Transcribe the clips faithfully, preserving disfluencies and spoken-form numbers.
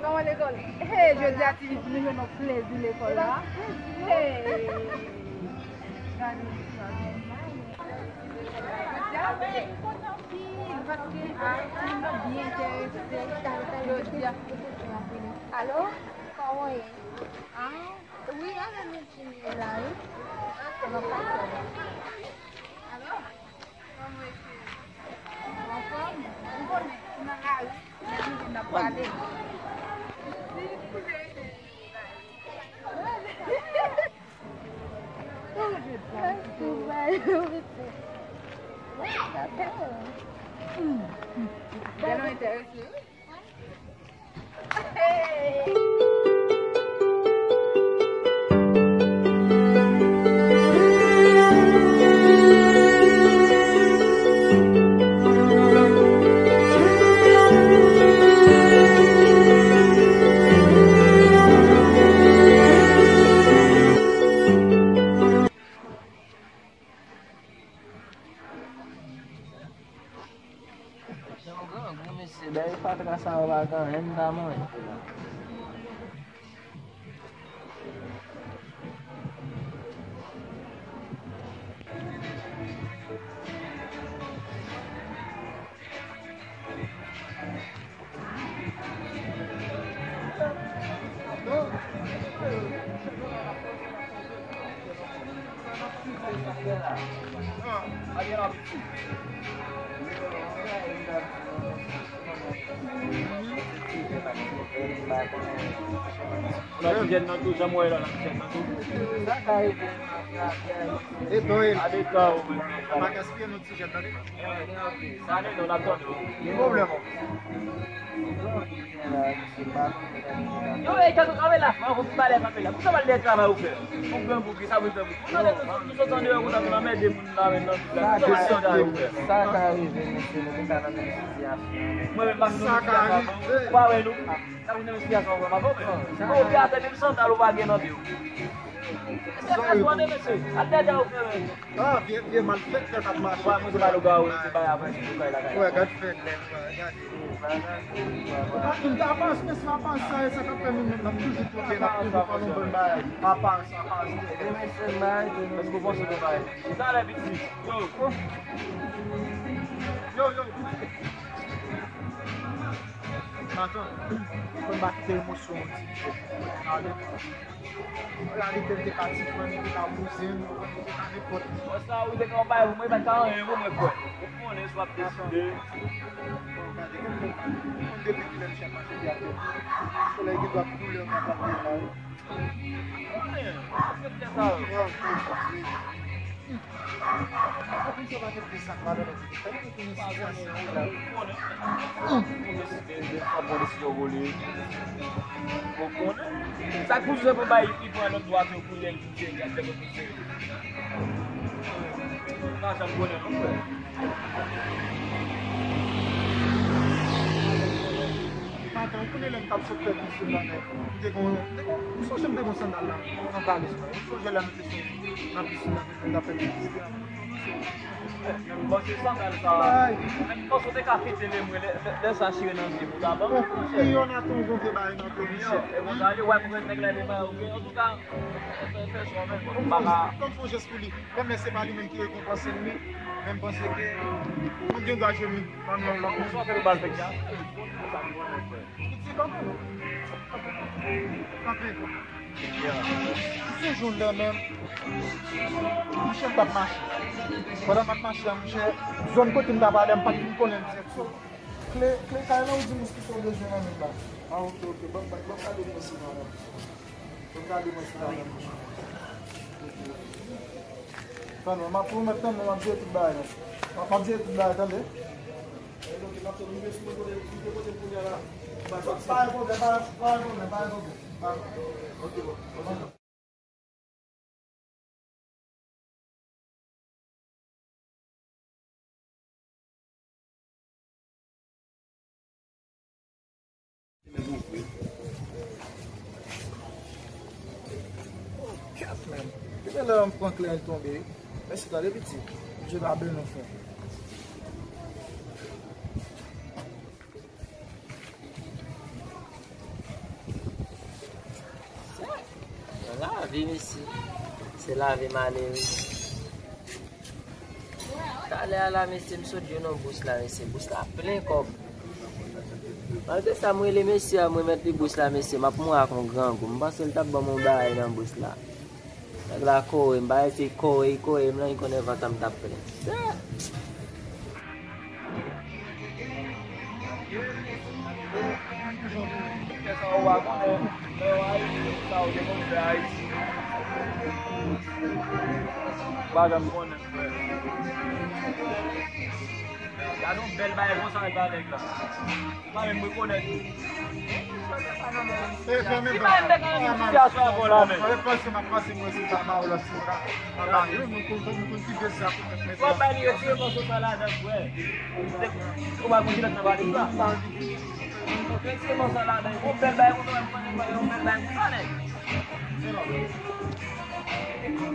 Kòman lekòl? Hey, jodi a ti nou jwenn yon plezi lekòl la. Hey. Gade sa. Jodi a m kontan anpil paske a ti nou byen enterese. Jodi a. Alo, kòman w ye? Ah, wi, avè m. Alo? Kòman w ye, cheri? Anfòm? Ou konnen, ou nan lari, lè nou vin n ap pale. Bèl ou enterese, wi. Yon grangou, mesye, dèyè fatra sa yo pa gen anyen m ta manje la. Nan ti jèn nan tou, jan m wè la, nan ti jèn nan tou. E bon, e. Ade sa, ou menm. Pa gaspiye nou ti jèn nan. Sa ane nou n ap tande w. Gen pwoblèm. Yo, e, kanpe, kanpe la, mwen, pou pale, kanpe la. Pou sa pale de travay ou fè. Pou grangou, ki sa pou fè pou. Pou sa, nou sot andeyò, pou sa, nou anmède moun nan, men nan vil la. Pou sa pale de travay ou fè. Sa ka rive, mesye, nou te ka nan menm sitiyasyon. Mwen menm, m ap nan menm sitiyasyon. Ou pa wè nou? Sa vin nan sitiyasyon vrèman bon, men. Bon, ou te atè menm sandal ou pa gen nan pye w. Èske w ap tande, mesye? Al dèyè w fè, men. Ah, vye, vye malfektè k ap mache. Wè, mwen se pa lougarou, se pa apre, se lougarou lakay. Wè, gad fè nèg la, gade. Ou pa fin ta panse, mesye, aparans sa, e sa k ap fè nou menm, n ap toujou twonpe, n ap toujou pran yon bon bagay. Aparans, aparans. Èske w panse nou bay? Talè, pitit. Yo. Yo, yo, pitit. Matant, fò m ba kite emosyon yon ti pè. Gade. Reyalite, m te ka ti frè m, m te ka kouzen m, m te ka nenpòt. Bòs la, ou te ka yon bagay pou mwen, pa t ka anyen pou mwen, frè. Ou konnen sa w ap deside. Bon, gade, gade, gade. Ou konn depi kilè m chèf mache pi atè. Solèy gen dwa koule, m ap ap la, wi. Ou konnen, ou konnen sa yo. Ou konnen sa pa gen de sak madan nan ti tèt. Ou konnen. Ou konnen si gen de fwa bon desizyon pou li. Ou konnen. Sa k pou se pou bay, li pran lòt dwat yo pou li, li pou se li ap fè pou se li. Ou pa janm konnen non, frè. Maten, ou konnen lè m t ap sot fè plis sou lanmè, m te gon, m te gon, m sonje m te gon sandal la nan valis mwen. Ou sonje lè nou te sot nan pis la, nou t ap fè plis. Bon, se sandal sa. Menm panse w te ka fete le mwen, lè, lè, lè sa chire nan pye m, ou ta ban m, monchè. Yon aton, yon vye bagay nan to, monchè. E konsa, yo, wè, pou nèg la, li ba, ok, antouka, fè, fè, fè sa, men, bon, m pa ka. Fè m fè yon jès pou li. Menm lè se pa li menm ki rekonpanse m, men m panse ke nou gen dwa jwenn li nan yon lòt moun. Sa w fè nou ba l fèk la? Piti kanpe. Kanpe. Mwen sonje yon lè menm, monchè, m t ap mache. Pandan m ap mache a, monchè, zòn kote m t ap ale a, m pa t fin konnen l dirèk. So, kle, kle kay la, ou di m ki sa w bezwen nan men m la. Ah, ok, ok. Ban m, ban m gade mwen si nan la. Ban m gade mwen si nan la. Tann mwen, m ap pwomèt, tann mwen, m ap jere tout bagay la. M ap, m ap jere tout bagay, tande? Pa gen pwoblèm, pa, pa gen pwoblèm, pa gen pwoblèm. Pa gen pwoblèm. Ok, bon. Ok. Oh, kèt, men. Depi lè m pran kleren l tonbe. Mèsi, tande, pitit. Dye va beni w, frè. Wi, mesye. Se lavi m ale, wi. Talè a la, mesye, m sot jwenn yon bous la, mesye. Bous la plen kòb. Malgre sa, m rele mesye a, m remèt li bous la, mesye. M ap mouri ak yon grangou. M panse l t ap ban m yon bagay nan bous la. Nèg la kore m, bagay se kore, kore m lan, li konnen vant an m t ap plen. Pa janm konnen, frè. Gade yon bèl bagay konsa, e pa nèg la. Pa menm rekonèt li. E, fèmen bak. Ki pa menm bèk nan menm sitiyasyon avè w la menm? Mwen panse, mwen panse, mwen se pa ba w lòt se pa. Pa ba yo, nou konn, nou konn ki bèl sa pou fèt. Fò bay li retire mòso sa ladan, frè. Ou pa konn ki lòt nan valiz la. Retire mòso sa ladan. Yon bèl bagay konsa, yon bèl bagay konsa, nèg.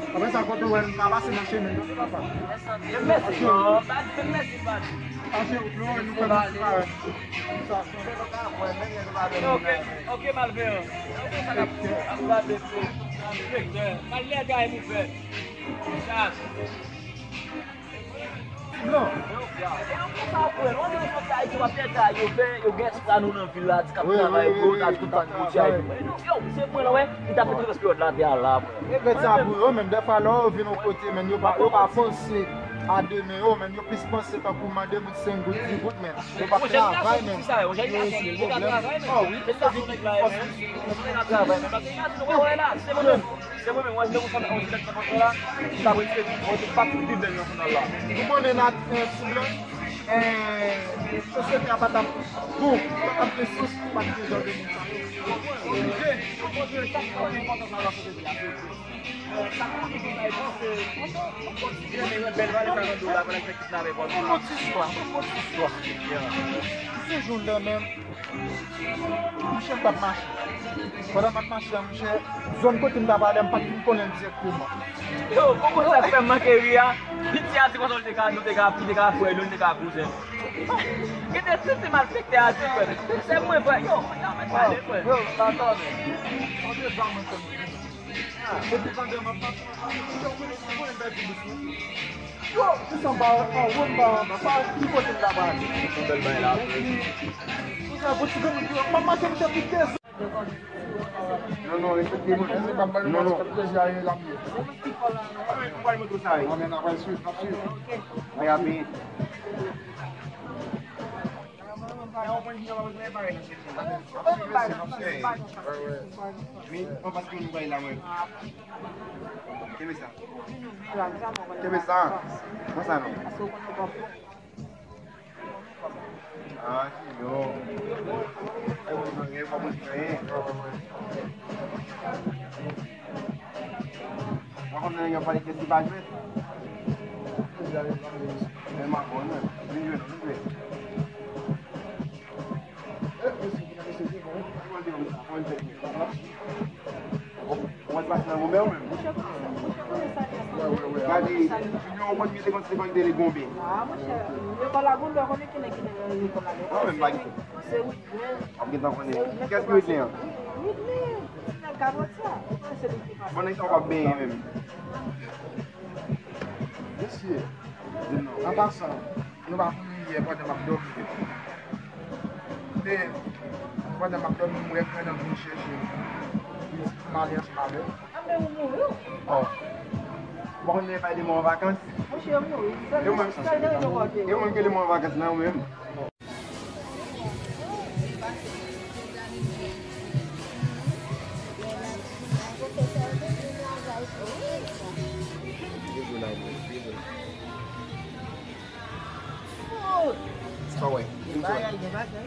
Apre sa, kote w wè m pa pase nan chemen, kote papa? Fè mèsi, non, pa di fè mèsi, pa di. Pase w non, nou fè mèsi pa wè. Sa, sa. Ok, ok, malveyan. Ok, sa k ap, ap gade, se malveyan. Malveyan, kay pou fè. Sa. Non. Yo, yo, konsa, frè, nou, yo, konsa, yo, ap fè sa, yo fè, yo gen espwa nou nan vil la, di k ap travay, yo, ta tout tan, yo, ti ay. Yo, se mwen la, wè, ki ta fè travès peryòd la, te a la, frè. E fè sa pou yo, menm, dèfwa, lè yo vin yon kote, menm, yo pa, yo pa panse a demen, yo, menm, yo plis panse tankou mande moun senk goud, dis goud, menm. Yo pa travay, menm. Yo resi pwoblèm. Oh, wi. Se mwen menm, wè, wè, la, se mwen menm. Se mwen menm, wè, jwenn yon sandal, yon jilèt nan kòkò la, m ta retire, mwen te pati pi bèl nan sandal la. Ou konnen la, eh, ti blan, eh, sosyete a pa t ap bon, pa t ap gen sans pou pa t gen jan de moun sa yo. Oblije, oblije, sa ki pa gen enpòtans nan lasosyete a, se, eh, sa ki pa gen bagay bon, se, on, on, on kontinye, men yon bèl valè sa nan do la, pandan ki fè kit la avèk pòt la. On lòt istwa, on lòt istwa. Yeah. Se jou l menm. Monchè, m t ap mache. Pandan m ap mache a, monchè, zòn kote m t ap ale a, m pa t vin konnen l dirèkteman. Yo, konprann sa k fè m manke ri a? Piti a di konsa l te ka, nou te ka, li te ka frè nou, li te ka kouzen. Gen de ti, ti malfektè a di frè. Se mwen, frè. Yo, yo, mèt pale, frè. Yo, sa tande. Tande sa, mwen, frè. Epi pandan m ap mache, mwen konnen, mwen konnen bèl ti bous mwen. Yo, ki sa m pa anwo, m pa anba, pa ki kote m ta prale. Yon bèl bagay la, frè. Pou sa, pou ti granmoun ki wè m ap mache, m te pique. Non, non, efektivman. Èske m ap ba nou mache, plezi a ye la m ye. Mwen menm, mwen pral montre w sa, wi. Mwen menm, n ap swiv, n ap swiv. Mwen ap vini. Men, an paske nou bay la, mwen. Kenbe sa. Kenbe sa. Konsa non. Ah, si, yo. Mwen konn nèg yo pale kèk ti pa jwèt. Men m aprann, wi. Vin jwe non, vin jwe. Ou wè l pase nan Gonbè ou menm? Gade, Junior ou konn mete konn se konn te le Gonbè. Ah, monchè, lekòl la Gonbè, ou konnen ki nèg ki te nan lekòl la. Mwen menm pa gen. Se Widner. W ap gentan konnen. Kiyès ki Widner an? Widner, ti nèg Kabòtya. Ou konnen se li ki pase. Bon, nèg sa w ap benyen menm. Mesye, an pasan, nou pa konnen yè pandan m ap dòmi. Men, pandan m ap dòmi, m wè Grandans vin chèche m. Li di pou m ale ansanm avè l. Anben ou mouri. Oh. Ou pa konn lè bay de mò an vakans? Monchè, ou mouri. E mwen, e mwen ki le mò an vakans la, ou menm? Sa wè. Gen bagay, gen bagay.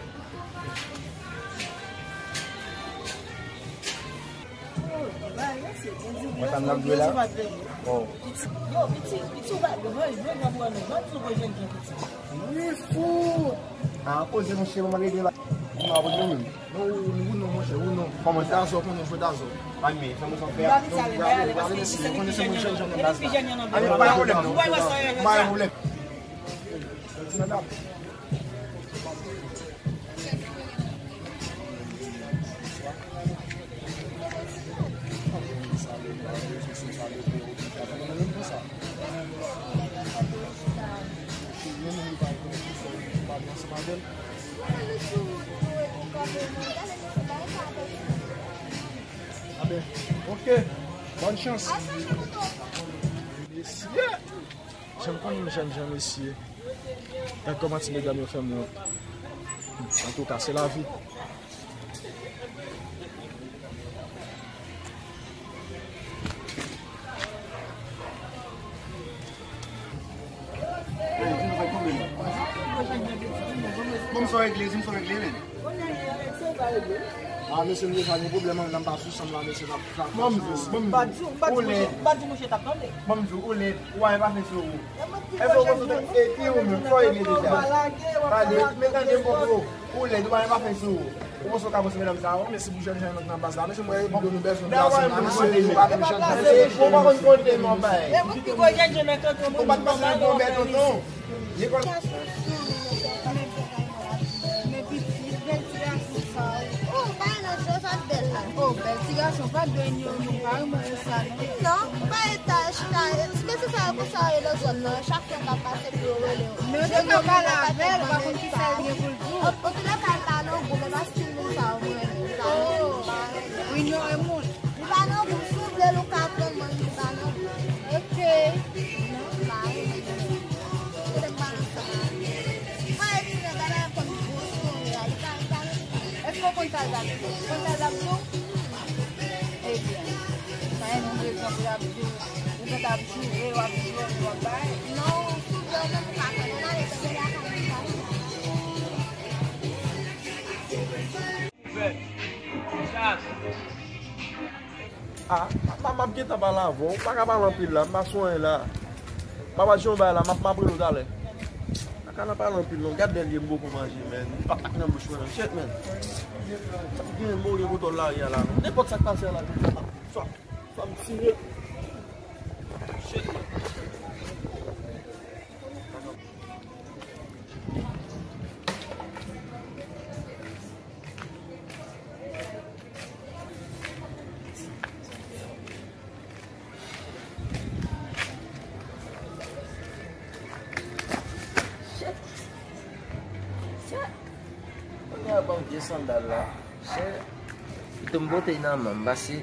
Mwen sa m ap jwe la. Oh. Yo, piti, piti, ou pa, yo, yo, yo, yo, yo, yo, yo, yo, yo, piti. Wi, fou. A koze monchè, mwen rete la. Mwen ap jwe menm. Non, ou, ou non, monchè, ou non. Kòman sa? Dazò, konnen jwe Dazò. Ann, men, sa mwen sa fè a. Konnen se mwen jèn, jèn nan baz la. Ann, pa gen pwoblèm, non. Pa gen pwoblèm. Ok, bòn chans. Mesye, janm konn yon jèn jan mesye. Gad kòman ti medam yo fè m wont. Antouka, se lavi. Bon, m sou regle, di m sou regle, men. Ah, mesye, m deja gen pwoblèm, nan pa sou chanm la, mesye, n ap, n ap. Bon, m di w, bon, m di w, ou lèd. Bon, m di w, ou lèd, ou pa fè sou ou. Èske ou konn sou tèt epi ou menm, fò regle deja. Pale, men tande m poko. Ou lèd, ou pa, pa fè sou ou. Ou panse w ka pran sou medam sa yo? Mesye, pou jèn jan nan baz la, mesye, mwen, bon, nou bezwen pase nan misye, nou pa konn jèn jan. Ou pa konn konte non bay. Ou pa t pase nan konbè tonton. Lekòl. Men pitit, bèl ti gason sa, wi. Oh, pa nan cho, sa bèl la. Oh, bèl ti gason, pa dwe ni yo, nou pa renmen sa, non. Non, pa eta, chita, ti mesye sa yo konsa yo nan zòn nan, chak fwa m ap pase pou yo rele yo. Men yo te ka pale avè l, pa konn ki sa l gen pou l di w. Antoulèka, l pa nan gwoup, men pa stil moun sa yo mwen renmen. Li pa nan gwoup, li pa renmen. Wi, nou renmen moun. Li pa nan gwoup, si w vle l, ou ka pran l, men li pa nan gwoup. Ok. Non, li pa renmen. Kote m pa nan sa. Mwen, e ti nèg la, la, konn gwo souri a, li pa, li pa nan sa. Èske w konn sa l t ap di w? Konn sa l t ap di w? Ebyen, pa gen yon rezon pou l ap di w, ou konn t ap joure, w ap joure, w ap bay. Non, si w vle, ou menm ou pa konn, ou pa ale tande la, pa konn sa. Ah, m ap, m ap gentan pale avè w. M pa ka pale anpil la, m pa sou anyen la. M ap di yon bagay la, m ap, m ap rele w talè. M pa ka nan pale anpil non. Gad lè l ye m poko manje, men. Li pa t ak nan bouch mwen menm. Shit, men. Sa gen mo gen koutòl lari a la, men. Nenpòt sa k pase a la, swa, swa m tire. Shit, men. Shit. Shit. Kounye a ban m vye sandal la. Shit. Li tonbe bote nan men m, pase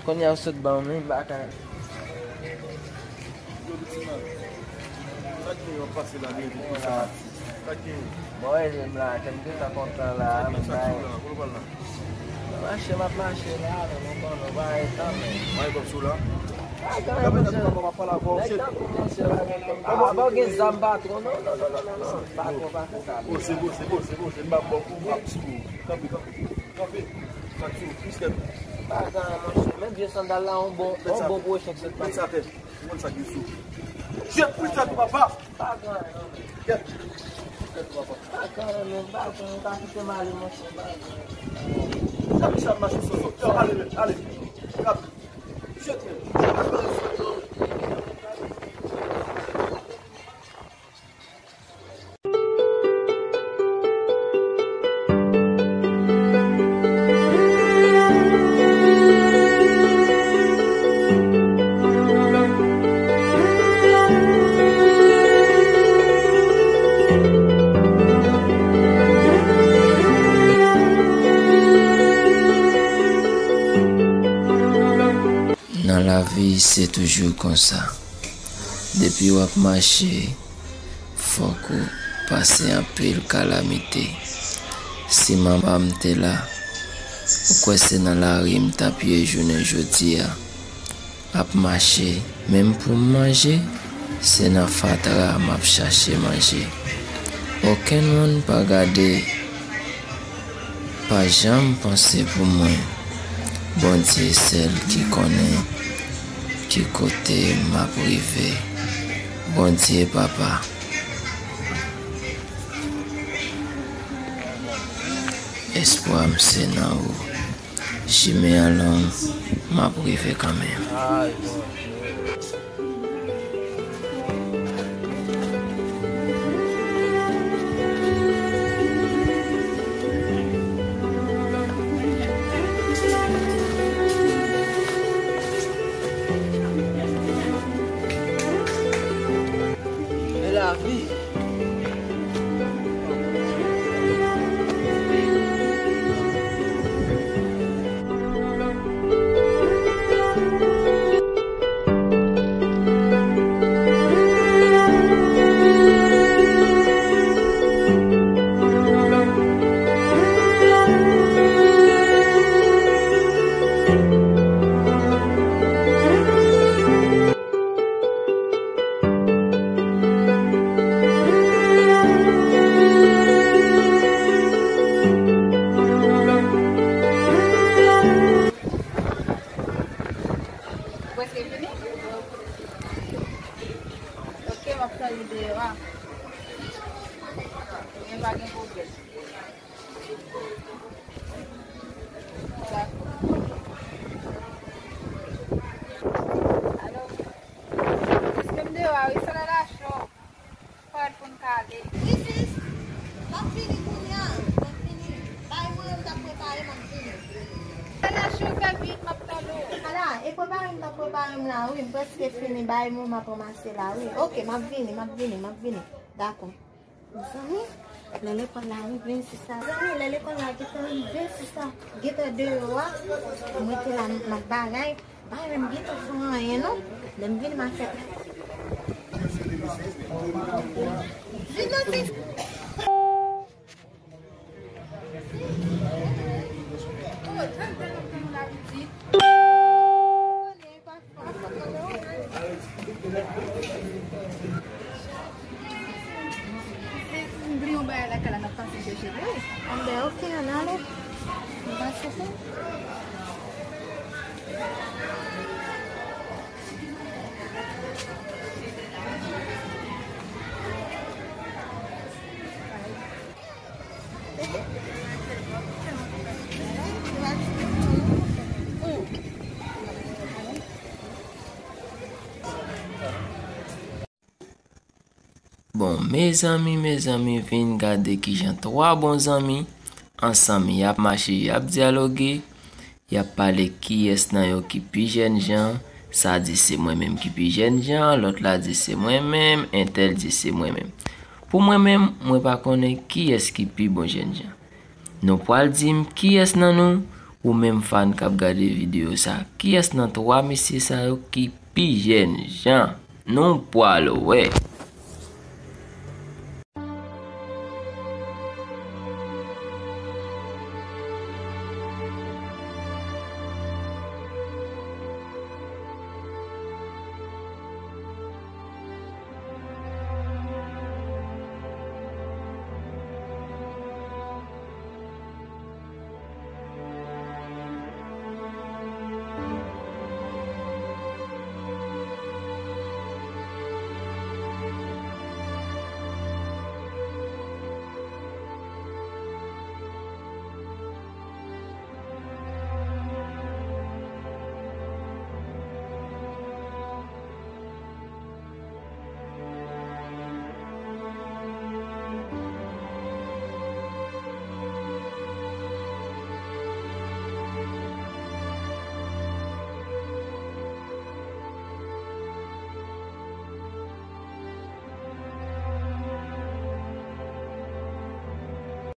kounye a yo sot ban m li, m pa ka. Yo, pitit la. Sa k gen yo ap pase la, men, pou sa. Sa k gen? Bon, e, m la, ke m gentan kontan la, men bay. Kote w pral la? M ap mache, m ap mache la, men mwen konnen w pa ret tan, men. Mwen ret sou la. Pa gen anyen, monchè. Nèg tankou w, monchè, pa gen tan. Apa w gen zam, patwon? Non, non, non, non, non, non. Patwon, pa fè sa. Oh, se bon, se bon, se bon, se m ap bon pou m ap sou. Kanpe, kanpe. Kanpe. Sa k sou, piskèt. Pa gen anyen, monchè. Men vye sandal la, yon bon, yon bon pwochen k sot pase. Met sa atè. Ou konn sa k gen sou. Jèt plis sa tou, papa. Pa gen anyen, non, men. Jèt. Jèt tou, papa. Pa gen anyen, men. Pa gen anyen, pa kite m ale, monchè. Pa gen anyen. Sa misye ap mache sou sòt. Yo, ale, men. Ale. Rap. Jèt, men. Nan lavi, se toujou konsa. Depi w ap mache, fòk ou pase anpil kalamite. Si manman m te la, ou kwè se nan lari m t ap ye jounen jodi a, ap mache, menm pou m manje, se nan fatra m ap chache manje. Okenn moun pa gade, pa janm panse pou mwen. Bondye sèl ki konnen ki kote m ap rive. Bondye, Papa, espwa m se nan ou. Chimen an long, m ap rive kanmenm. E lavi. Prèske fini? Ok, m ap tann li deyò a. Gen pa gen pwoblèm. Dakò. Alo? Èske m deyò a wi, sa la la cho. Pral pou n ka ale. Wi, sis. M ap fini kounye a. M ap fini. Bay mwen, m t ap prepare, m ap vini. Ala, chou, fè vit, m ap tann ou. Ala, e prepare m t ap prepare m la, wi. M prèske fini. Bay mwen, m ap ranmase la, wi. Ok, m ap vini, m ap vini, m ap vini. Dakò. Mezanmi, lè lekòl la rive, sista. Mezanmi, lè lekòl la gentan rive, sista. Gentan deyò a. Mwen te la, m ap bagay. Bay mwen, m gentan fè anyen non. Lè m vini, m a fè. Vin nan ti. Oh, tann, tann, tann, la pitit. Konnen pa fò. Se m bliye yon bagay lakay la, n ap pase chèche l wi. Anben, ok, ann ale. Nou pase tou. Bon, mezanmi, mezanmi, vin gade kijan twa bon zanmi ansanm y ap mache, y ap dyaloge, y ap pale kiyès nan yo ki pi jènjan, sa di se mwen menm ki pi jènjan, lòt la di se mwen menm, entèl di se mwen menm. Pou mwen menm, mwen pa konnen kiyès ki pi bon jènjan. Nou pral di m kiyès nan nou, ou menm fan k ap gade videyo sa, kiyès nan twa mesye sa yo ki pi jènjan? Nou pral wè.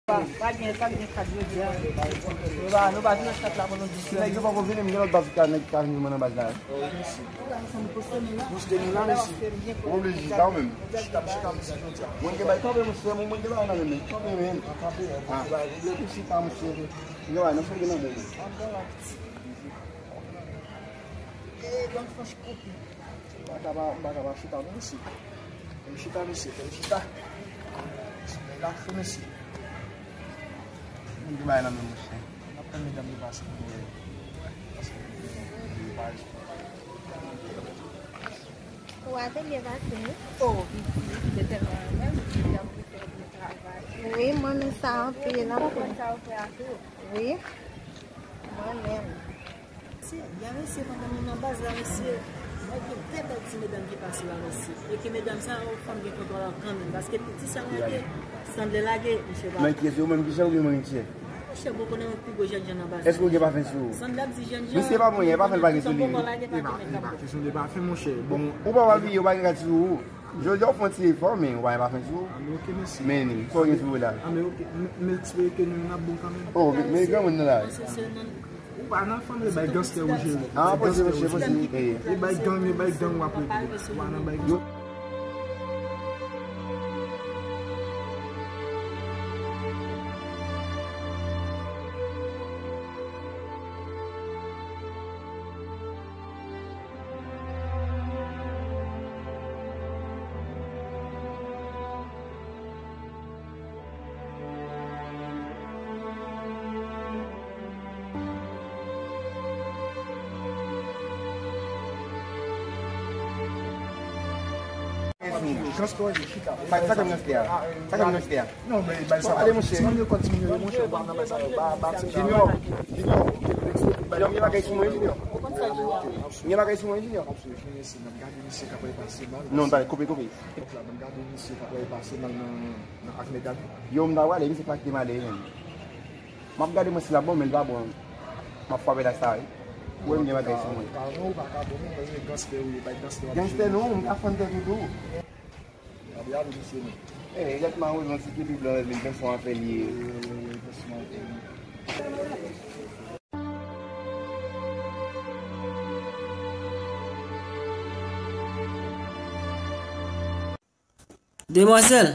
Pa, pa gen, pa gen kat jodi a. Nou pa, nou pa vin nan kat la pou nou di. Si nèg yo poko vini, m gen lòt baz ka, nèg ka vin jwenn mwen nan baz la. Mwen poste nou la, mesi. Ou oblije chita ou menm. Chita, chita, mesi, jodi a. Mwen gen bay kanpe, mesi, mwen gen bay nan men mwen. Kanpe, men. Kanpe, ah. Ou vle pou chita, mesi. Gen bay nan fè gen nan men mwen. E, bann franch koupi. M pa ka pa, m pa ka pa chita non, mesye. Fè m chita, mesye, fè m chita. Mesye, lage mesye. Moun ki bay nan men mwen, mesye. N ap tann medam yo pase pou nou wè. Paske yo pa respè. Ou a te byen pase, wi. Oh, pitit, se tèlman renmen, pitit, y ap fè byen travay. Wi, mwen renmen sa anpil, anpil. Ou konn sa ou fè a tou? Wi, mwen menm. Mesye, y a mesye pandan nou nan baz la, mesye. Mwen gen de bèl ti medam ki pase la, mesye. E ke medam sa yo, fò m gen kontwòl la kanmenm. Paske piti sa lage, sanble lage, mesye pa. Men kiyès yo menm ki chè oubyen mwen ki chè? Monchè, bon, konnen mwen pi gwo jènjan nan baz la. Èske w gen pafen sou ou? Sanble ap di jènjan. Mesye pa bon, y a pafen pa gen sou li. Bon, lage pa gen mekap. E pa kesyon de pafen, monchè. Bon, ou pa wè abiye, ou pa gen rad sou ou. Jodi a w fè yon ti efò, men ou pa gen pafen sou ou. Ah, men ok, mesye. Men, sa w gen sou ou la? Ah, men ok. Men, men espere ke nou, n ap bon kanmenm. Oh, men, men granmoun nan la. Ou pa nan fanm, e bay ganstè ou jere. Ah, poze, mesye, poze. E bay gang, e bay gang w ap regle. Ou pa nan bay gang. Sa k fè w gansè a? Sa k fè w gansè a? Non, men bay sa. Ale, monchè. Timoun yo konn timoun yo, monchè, ou pa nan bay sa yo. Ba, ba, Junior, Junior, Junior, m gen bagay sou mwen, Junior. M gen bagay sou mwen, Junior. Non, pale, koupe, koupe. Yo, m ta wale, misye pa kite m ale, menm. M ap gade mwen si l ap bon, men l pa bon. M ap frape la sa, wi. Ou wè m gen bagay sou mwen. Gansè non, m ka fann tèt ou tou. Eh, lèt ma wè yon ti pipi blan, li gansè an fè li ye. Demwazèl,